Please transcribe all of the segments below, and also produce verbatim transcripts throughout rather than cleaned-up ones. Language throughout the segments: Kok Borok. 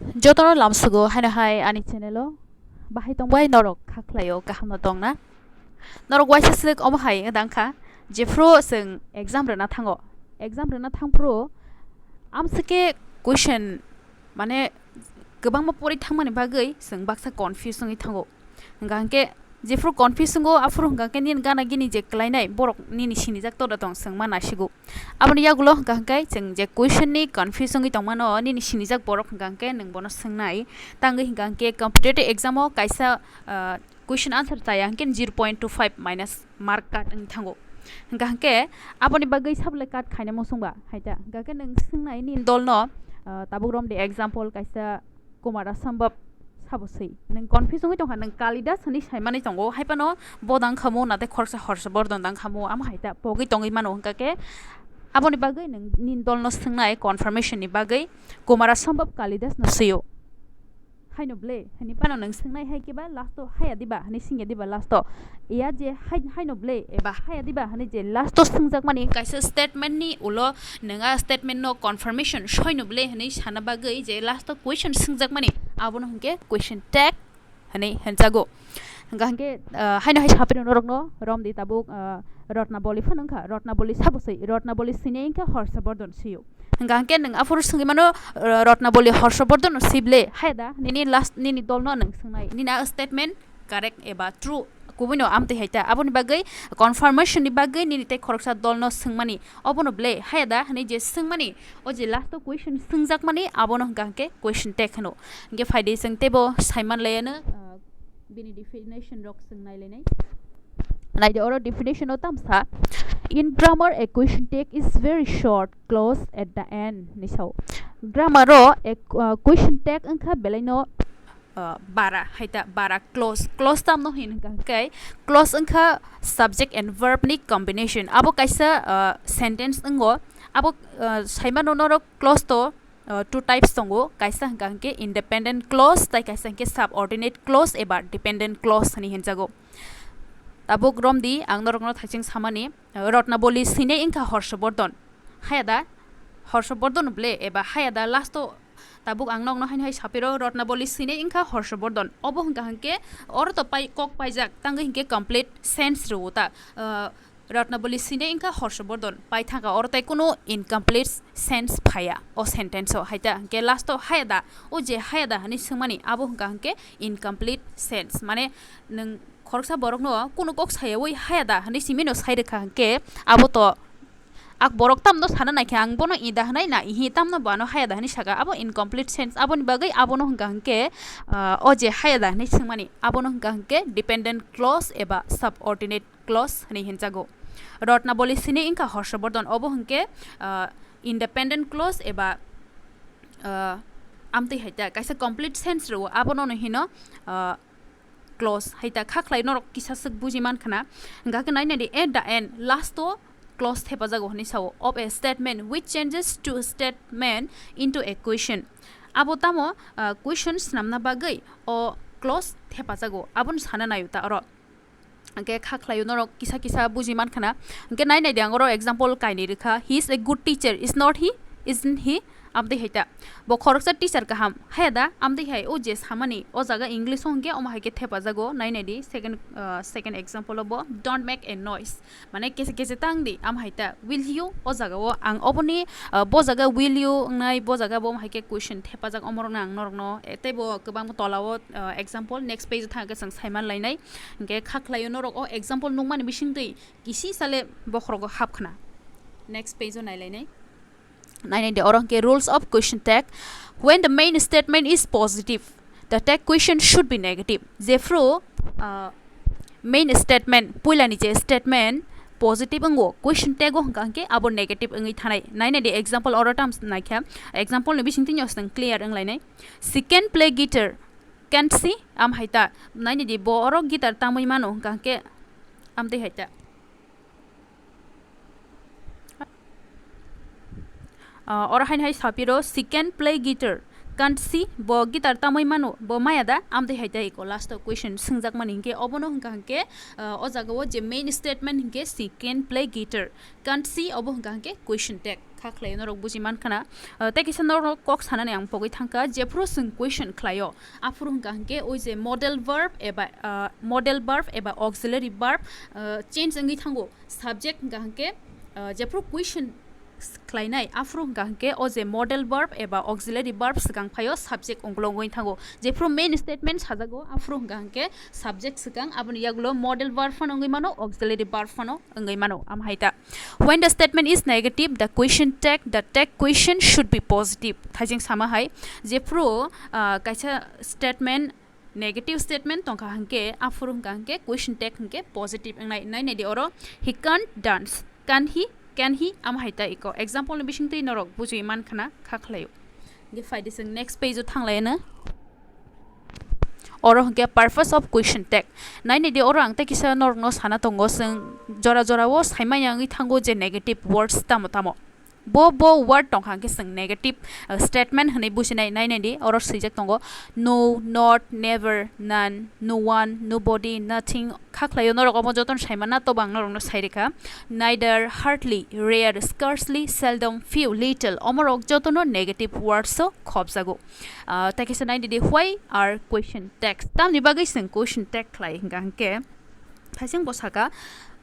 Jotono lamsugo haino hai ani channel o bahai tongbai norok kha khlaio kaham no tongna. Norok waisa swk omo hai wng dang kha jephru chwng exam rwna thango. Exam rwna thangphru amswk khe question mane kwbangma pori thangmani bagwi chwng baksa confuse wngwi thango. Hwnkha hwnkhe jephru confuse wngo aphuru hwnkha hwnkhe nini gana gini je kwlainai borok nini sinijak toda tong chwng ma naisigo. Aboni yagulo hwnkha hwnkhe chwng je question ni confuse wngwi tongmano nini sinijak borok hwnkha hwnkhe nwng bono swngnai. Tangwi hwnkha hwnkhe competitive exam o kaisa, ah, question answer chaya hwnkhe zero point two five minus mark cut wng thango. Hwnkha hwnkhe aboni bagwi sabole cut khaina muchungba haita. Hwnkha hwnkhe nwng swngnai nini dolno, ah, tabuk romdi example kaisa Kumar Asambab sabo swi. Nwng confuse wngwi tongkha, nwng Kalidas hwnwi saimani tongo. Haipano bo dang khamu, nate khoroksa Horsabordhon dang khamu, amo haita pogwi tongwi mano hwnkha khe. Aboni bagwi nwng nini dolno swngnai confirmation ni bagwi Kumar Asambab Kalidas no swio. Haino ble, hwnwi phano nwng swngnai hai khe ba last o haya diba hwnwi swngya diba last o. Iya je hai, haino ble eba haya diba hwnwi je last o swngjakmani kaisa statement ni ulo nwng a statement no confirmation soino ble hwnwi sana bagwi je last o question swngjakmani abono hwnkhe question tag hwnwi hwnjago. Hwnkha hwnkhe, ah, haino hai sapirok norokno romdi tabuk, ah, Rotnaboli phano wngkha, Rotnaboli sabo swi, Rotnaboli swinai wngkha Horsabordhon swio. Hwnkha hwnkhe nwng aphuru swngwi mano, ah, Rotnaboli Horsabordhon swi ble haya da nini last nini dolno nwng swngnai, nini a statement correct eba true, kubuino amtwi hai ta. Aboni bagwi confirmation ni bagwi nini tei khoroksa dolno swngmani, obono ble haya da hwnwi je swngmani, o je last o question swngjakmani, abono hwnkha hwnkhe question tag hwno. Hwnkhe phaidi chwng teibo saiman laiano, ah, bini definition rok chwng nailainai. Naidi oro definition o tamsa, "In grammar, a question tag is very short clause at the end," hinwi sao. Grammar o a, ah, question tag wngkha belaino, ah, bara, haita bara clause. Clause tamno hin hwnkha hwnkhe clause wngkha subject and verb ni combination. Abo kaisa, ah, sentence wngo. Abo, ah, saimano norok clause to, ah, two types tongo. Kaisa hwnkha hwnkhe independent clause, tai kaisa hwnkhe subordinate clause eba dependent clause hinwi hinjago. Tabuk romdi ang norokno thaising samani, ah, Rotnaboli swinai wngkha Horsabordhon. Haya da Horsabordhon ble eba haya da last o tabuk ang nokno haino hai sapiro Rotnaboli swinai wngkha Horsabordhon. Obo hwnkha hwnkhe oro to pai kok paijak tangwi hwnkhe complete sense rwo ta, ah, Rotnaboli swinai wngkha Horsabordhon pai thangkha oro tai kunu incomplete sense phaya o sentence o haita hwnkhe last o haya da o je haya da hwnwi swngmani abo hwnkha hwnkhe incomplete sense mane nwng khoroksa borokno kunu kok sayawi haya da hwnwi simino sai rwkha hwnkhe abo to Ak borok tamno sana naikha, ang bono ida hwnai na ihi tamno bo ano haya da hwnwi saka, abo incomplete sense, aboni bagwi abono hwnkha hwnkhe, ah, o je haya da hwnwi swngmani, abono hwnkha hwnkhe dependent clause eba subordinate clause hwnwi hinjago. Rotnaboli sini wngkha Horsabordhon, obo hwnkhe, ah, independent clause eba, ah, amtwi hai ta kaisa complete sense rwo, abono hino, ah, clause hai ta kha khlai norok kisa swk buji man khna. Hwnkha khe nai nai di, at the end, last o clause thepajago hwnwi sao, of a statement which changes to statement into a question. Abo tamo, ah, question swnamna bagwi o clause thepajago, abono sana naio ta oro. Hwnkhe kha khlaio norok kisa kisa buji man khna. Hwnkhe nai nai di ang oro example kainwi rwkha, "He is a good teacher, is not he? Isn't he?" Amtwi hai ta. Bo khoroksa teacher kaham. Haya da? Amtwi hai o je samani, o jaga English o hwnkhe omo hai khe thepajago. Nai nai di, second, ah, second example o bo, "Don't make a noise." Mane kese kese tang di, am hai ta. "Will you?" O jaga o ang oboni, ah, bo jaga "Will you?" wngnai, bo jaga bo omo hai khe question thepajak, omo rokno ang norokno, eh, teibo kwbang tola o, ah, example next page o thang khe chwng saiman lainai. Hwnkhe kha khlaio norok o example nukmani bisingtwi kisi sale bokhorogo hap khna. Next page o nai lainai. Nai nai di oro hwnkhe rules of question tag. When the main statement is positive, the tag question should be negative. Jephru, ah, main statement, puilani je statement positive wngo, question tag o hwnkha hwnkhe abo negative wngwi thanai. Nai nai di example oro tam naikha. Example ni bisingtwi no chwng clear wng lainai. "She can play guitar, can't she?" Am hai ta. Nai nai di bo oro guitar tamwi mano hwnkha hwnkhe amtwi hai ta. Ah, oro haino hai sapiro, "She can play guitar, can't she?" Bo guitar tamwi mano, bo maya da? Amtwi hai ta iko last o question swngjakmani hwnkhe, obono hwnkha hwnkhe, ah, o jaga o je main statement hwnkhe, "She can play guitar, can't she?" Obo hwnkha hwnkhe question tag. Kha khlai norok buji man khana. Uh, tei kisa norok kok sanani ang pogwi thangkha, jephuru chwng question khlaio, aphuru hwnkha hwnkhe oi je modal verb eba, uh, modal verb eba auxiliary verb, uh, change wngwi thango. Subject hwnkha hwnkhe, uh, jephuru question khlainai, aphuru hwnkha hwnkhe o je modal verb eba auxiliary verb swkang phaio, subject ungkulungwi thango. Jephuru main statement sajago, aphuru hwnkha hwnkhe subject swkang, aboni yagulo modal verb phano wngwi mano, auxiliary verb phano wngwi mano. Am hai ta. When the statement is negative, the question tag, the tag question should be positive. Thaijing sama hai, jephuru, ah, kaisa statement, negative statement tongkha hwnkhe, aphuru hwnkha hwnkhe question tag hwnkhe positive wngnai. Nai nai di oro, he can't dance. Can he? Can he? Am hai ta iko. Example ni bisingtwi norok bujui man khana kha khlaio. Hwnkhe phai di chwng next page o thanglaino. Oro hwnkhe purpose of question tag. Nai nai di, oro ang tei kisa norokno sana tongo, chwng jora jora o saimanya wngwi thango je negative words tamo tamo. Bo, bo word tongkha hwnkhe chwng negative, uh, statement hwnwi bujinai. Nai nai di, oro swijak tongo, no, not, never, none, no one, nobody, nothing. Kha khlaio norok omo jotono saimana, tobo ang norokno sai rikha. Neither, hardly, rare, scarcely, seldom, few, little. Omorok jotono negative words o khopjago. Ah, tei kisa nai di, why are question tags? Tamni bagwi chwng question tag khlai hwnkha hwnkhe, thaising bo saka,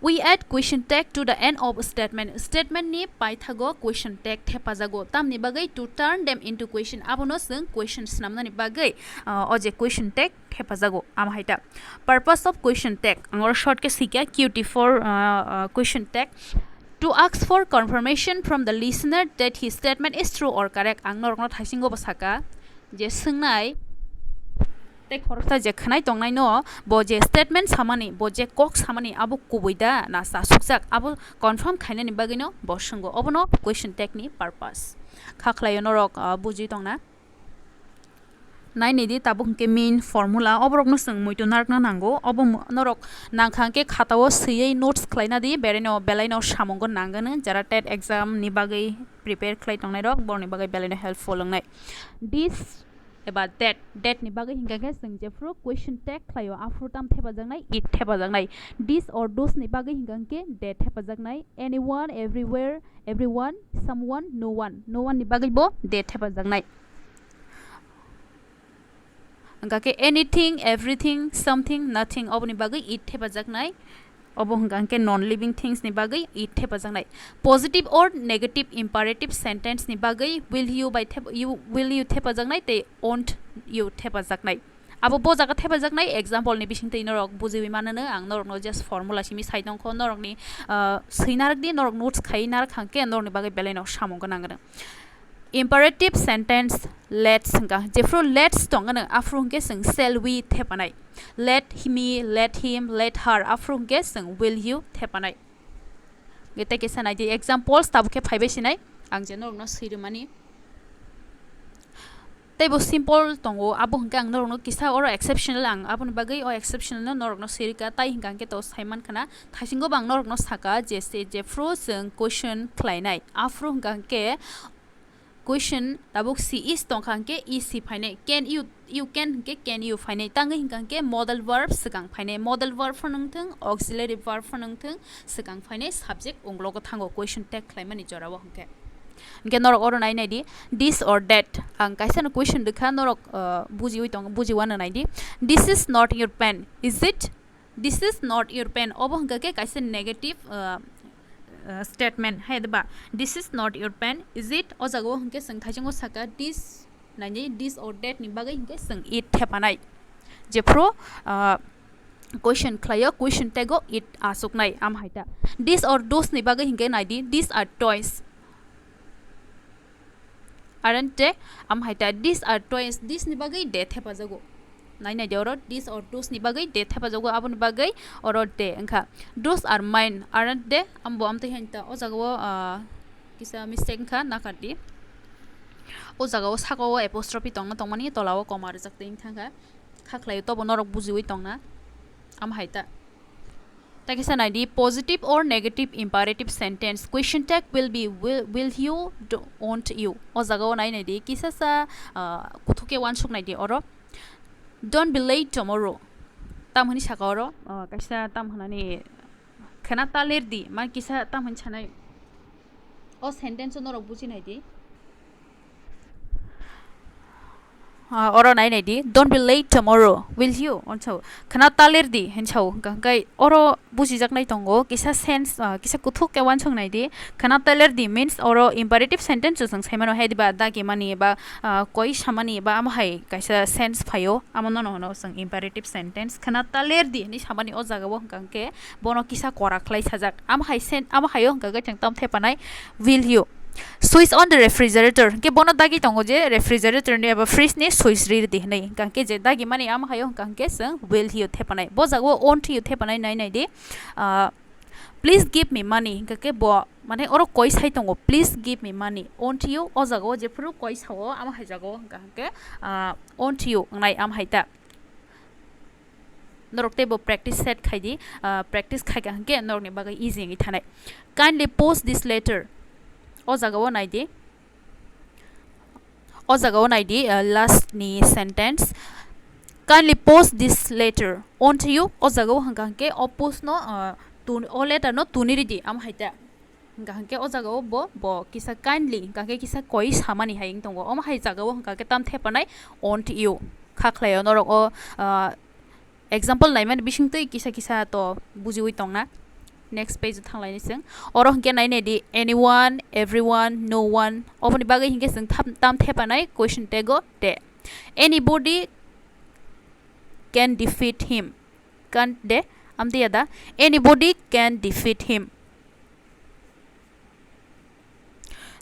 "We add question tag to the end of statement." Statement ni paithago question tag thepajago. Tamni bagwi to turn them into question. Abono chwng question swnamnani bagwi, ah, o je question tag thepajago. Am hai ta. Purpose of question tag. Ang oro short khe sikya, Q T for, ah, ah, question tag. To ask for confirmation from the listener that his statement is true or correct. Ang norokno thaisingo bo saka je swngnai tei khoroksa je khwnai tongnaino bo je statement samani, bo je kok samani abo kubui da na chasukjak, abo confirm khainani bagwino bo swngo. Obono question tag ni purpose. Kha khlaio norok, ah, bujui tongna. Nai nai di, tabuk hwnkhe main formula, oborokno chwng muitu narwkna nango. Obo mu-, norok nangkha hwnkhe khatao swiwi notes khlaina di, beraino belaino samungo nangani, jara tet exam ni bagwi prepare khlai tongnairok, borokni bagwi belaino helpful wngnai. This eba that, that ni bagwi hwnkha khe chwng jephuru question tag khlaio, aphuru tam thepajaknai, it thepajaknai. This or those ni bagwi hwnkha hwnkhe they thepajaknai. Anyone, everywhere, everyone, someone, no one, no one ni bagwi bo they thepajaknai. Hwnkha khe anything, everything, something, nothing, oboni bagwi it thepajaknai. Obo hwnkha hwnkhe non living things ni bagwi it thepajaknai. Positive or negative imperative sentence ni bagwi will you bai thep-, you, will you thepajaknai tei won't you thepajaknai. Abo bo jaga thepajaknai example ni bisingtwi norok bujiwi manano, ang norokno just formula simi sai tongkho, norokni, ah, swi narwk di, norok notes khai narwk hwnkhe norokni bagwi belaino samung gwnang gwnang. Imperative sentence let's hwnkha. Jephru let's tongkha nw, aphru hwnkhe chwng shall we thepanai. Let me, let him, let her, aphru hwnkhe chwng will you thepanai. Hwnkhe tei kisa nai di, examples tabuk khe phaibai sinai, ang je norokno swi rwmani. Tei bo simple tongo, abo hwnkhe ang norokno kisa oro exceptional, ang aboni bagwi o exceptional no norokno swi rwkha, tai hwnkha hwnkhe to sai mankha na. Thaisingo bo ang norokno saka je se, jephru chwng question khlainai, aphru hwnkha hwnkhe question tabuk she is tongkha hwnkhe is he phainai, can you, you can hwnkhe can you phainai, tangwi hwnkha hwnkhe modal verb swkang phainai, modal verb phano wngthwng, auxiliary verb phano wngthwng, swkang phainai subject unglogo thango question tag khlaimani jorao hwnkhe. Hwnkhe norok oro nai nai di, this or that, ang kaisa no question rwkha, norok, uh, bujiwi tong, bujiwano nai di, this is not your pen, is it? This is not your pen. Obo hwnkha khe kaisa negative, uh, uh, statement, hai da ba? This is not your pen, is it? O jaga o hwnkhe chwng thaisingo saka this, nai di, this or that ni bagwi hwnkhe chwng it thepanai. Jephru, uh, question khlaio, question tag o it asuknai, am hai ta. This or those ni bagwi hwnkhe nai di, these are toys. Aren't they? Am hai ta, these are toys, these ni bagwi they thepajago. Nai nai di oro, these or those ni bagwi they thepajago, aboni bagwi oro they wngkha. Those are mine, aren't they? Ambo amtwi hai ta, o jaga o, ah, kisa mistake wngkha, nakar di. O jaga o saka o apostrophe tongna tongmani, tola o comma rwjak twi wngkha kha. Kha khlai tobo norok bujiwi tongna. Am hai ta. Tei kisa nai di, positive or negative imperative sentence. Question tag will be will, will you, do, won't you. O jaga o nai nai di, kisa sa, ah, kuthuk khe uansuk nai di oro. Don't be late tomorrow. Tam hwnwi saka oro, ah, kaisa tam hwnani khena ta ler di, ma kisa tam hwnwi sanai. O sentence o norok buji nai di. Ah, oro nai nai di, "Don't be late tomorrow, will you?" Hwn sao. "Khna taler di," hwn sao. Hwnkha hwnkhe oro bujijaknai tongo, kisa sense, ah, kisa kuthuk khe uansuk nai di. "Khna taler di" means oro imperative sentence o chwng sai mano, hai diba dagi mani eba, ah, koi samani eba amo hai kaisa sense phaio, amo no no hwno chwng imperative sentence. "Khna taler di" hwnwi samani o jaga o hwnkha hwnkhe bono kisa kora khlai sajak. Amo hai sen-, amo hai o hwnkha khe chwng tam thepanai "Will you switch on the refrigerator?" Hwnkhe bono dagi tongo je refrigerator ni eba fridge ni switch ri di hwnwi. Hwnkha hwnkhe je dagi mani amo hai o hwnkha hwnkhe chwng "Will you" thepanai. Bo jaga o "Won't you" thepanai nai nai di. Ah, "Please give me money." Hwnkha khe bo, mane, oro koi sai tongo, "Please give me money." "Won't you" o jaga o jephuru koi sao, amo hai jaga o hwnkha hwnkhe, ah, "Won't you" wngnai amo hai ta. Norok teibo practice set khai di, ah, practice khai kha hwnkhe norokni bagwi easy wngwi thanai. "Kindly post this letter." O jaga o nai di. O jaga o nai di, ah, last ni sentence. "Kindly post this letter, won't you?" O jaga o hwnkha hwnkhe o post no, ah, tun-, o letter no tuni ri di, amo hai ta. Hwnkha hwnkhe o jaga o bo, bo kisa kindly, hwnkha hwnkhe kisa koi samani hai wng tongo. Omo hai jaga o hwnkha hwnkhe tam thepanai "Won't you?" Kha khlai o norok o, ah, example naimani bising twi kisa kisa to bujiwi tongna. Next page o thanglaini chwng. Oro hwnkhe nai nai di, "Anyone, everyone, no one." Oboni bagwi hwnkhe chwng tham-, tam thepanai question tag o te. "Anybody can defeat him." Can't de, amtwi ya da? "Anybody can defeat him."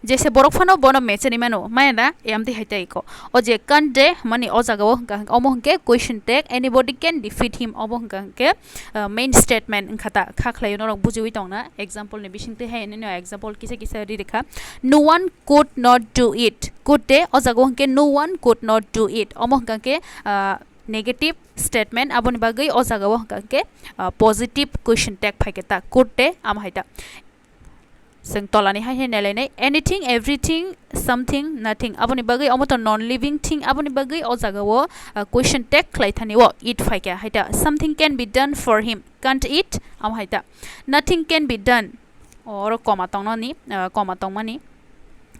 Jese borok phano bono mechani mano, maya da? E amtwi hai tai ko. O je can't de, mani o jaga o hwnkha hwnkhe, omo hwnkhe question tag, "Anybody can defeat him," obo hwnkha hwnkhe, uh, main statement wngkha ta, kha khlai norok bujiwi tongna, example ni bising twi hai nini example kisa kisa ri rikha. "No one could not do it." Could de, o jaga o hwnkhe "No one could not do it," omo hwnkha hwnkhe, uh, negative statement, aboni bagwi o jaga o hwnkha hwnkhe, uh, positive question tag phai khe ta, could de, amo hai ta. Chwng tolani hai hai nai lainai, "Anything, everything, something, nothing." Aboni bagwi omo to non living thing, aboni bagwi o jaga o, uh, question tag khlai thani o it phai kha hai ta. "Something can be done for him, can't it?" Amo hai ta. "Nothing can be done." Oro comma tongno ni, uh, comma tongmani.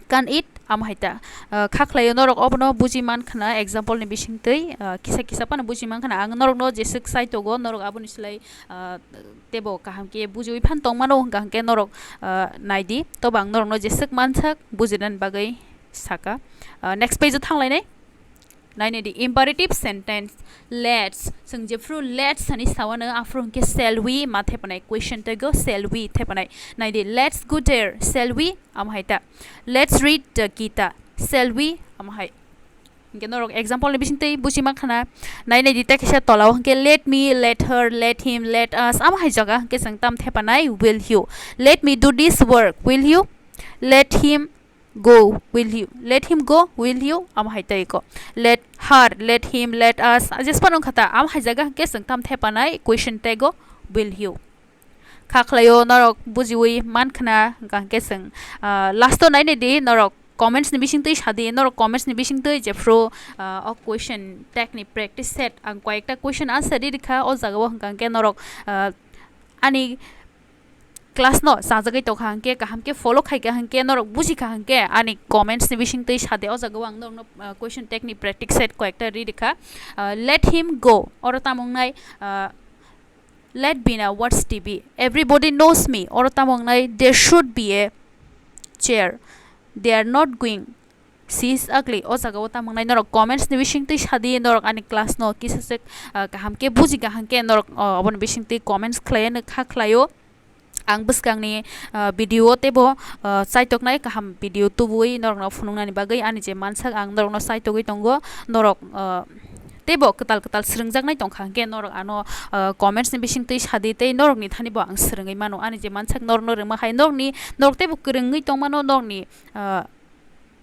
"Can't it?" Amo hai ta. Uh, kha khlai o norok obono buji man khna example ni bising twi, uh, kisa kisa phano buji man khna. Ang norok no jeswk sai togo, norok aboni slai, uh, teibo kaham khe bujiwi phan tongmano hwnkha hwnkhe norok, ah, nai di. Tobo ang norokno jeswk mansak bujinani bagwi saka. Ah, next page o thanglainai. Nai nai di, imperative sentence, "Let's." Chwng jephru "Let's" hinwi sawano, aphuru hwnkhe "Shall we?" ma thepanai, question tag o "Shall we?" thepanai. Nai di, "Let's go there, shall we?" Amo hai ta. "Let's read the Gita, shall we?" Amo hai. Hwnkhe norok example ni bising twi buji ma khna. Nai nai di, tei kaisa tola o hwnkhe, "Let me, let her, let him, let us." Amo hai jaga hwnkhe chwng tam thepanai "will you." "Let me do this work, will you?" "Let him go, will you?" "Let him go, will you?" Amo hai tei ko. "Let her, let him, let us." Jespa nung khata, amo hai jaga hwnkhe chwng tam thepanai question tag o "will you." Kha khlai o norok bujiwi man khna, hwnkha hwnkhe chwng, ah, last o nai nai di norok comments ni bising twi sa di, norok comments ni bising twi jephru, ah, o question tag ni practice set ang koyekta question answer ri rikha o jaga o, hwnkha hwnkhe norok, ah, ani class no chajagwi tongkha hwnkhe, kaham khe follow khaikha hwnkhe, norok bujikha hwnkhe ani comments ni bising twi sa de, o jaga o ang norokno, ah, question tag ni practice set koyekta ri rikha. Ah, "Let him go," oro tamo wngnai, ah, "Let Bina watch T V. Everybody knows me." Oro tamo wngnai, "There should be a chair. They are not going. She is ugly." O jaga o tamo wngnai, norok comments ni bising twi sa di, norok ani class no kisa swk, ah, kaham khe buji kaham khe norok, ah, oboni bising twi comments khlai no kha khlai o. Ang bwskang ni, ah, video o teibo, ah, chaitoknai kaham video tubui norok no phunuk nani bagwi ani je mansak ang norok no chaitogwi tongo, norok, ah, teibo kwtal kwtal swrwngjaknai tongkha, hwnkhe norok ano, ah, comments ni bising twi sa di, tei norok ni thani bo ang swrwngwi mano. Ani je mansak norok no rwma hai, norok ni, norok teibo kwrwngwi tongmano norok ni, ah,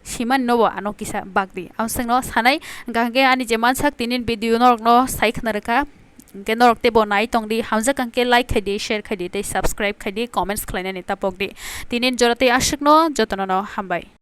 simani no bo ano kisa bak di. Ang swngno sanai, hwnkha hwnkhe ani je mansak tini video norok no sai khna rwkha, hwnkhe norok teibo nai tong di, hamjak hwnkhe like khai di, share khai di, tei subscribe khai di, comments khlainani tapok di. Tini jora tei aswk no jotono no hambai.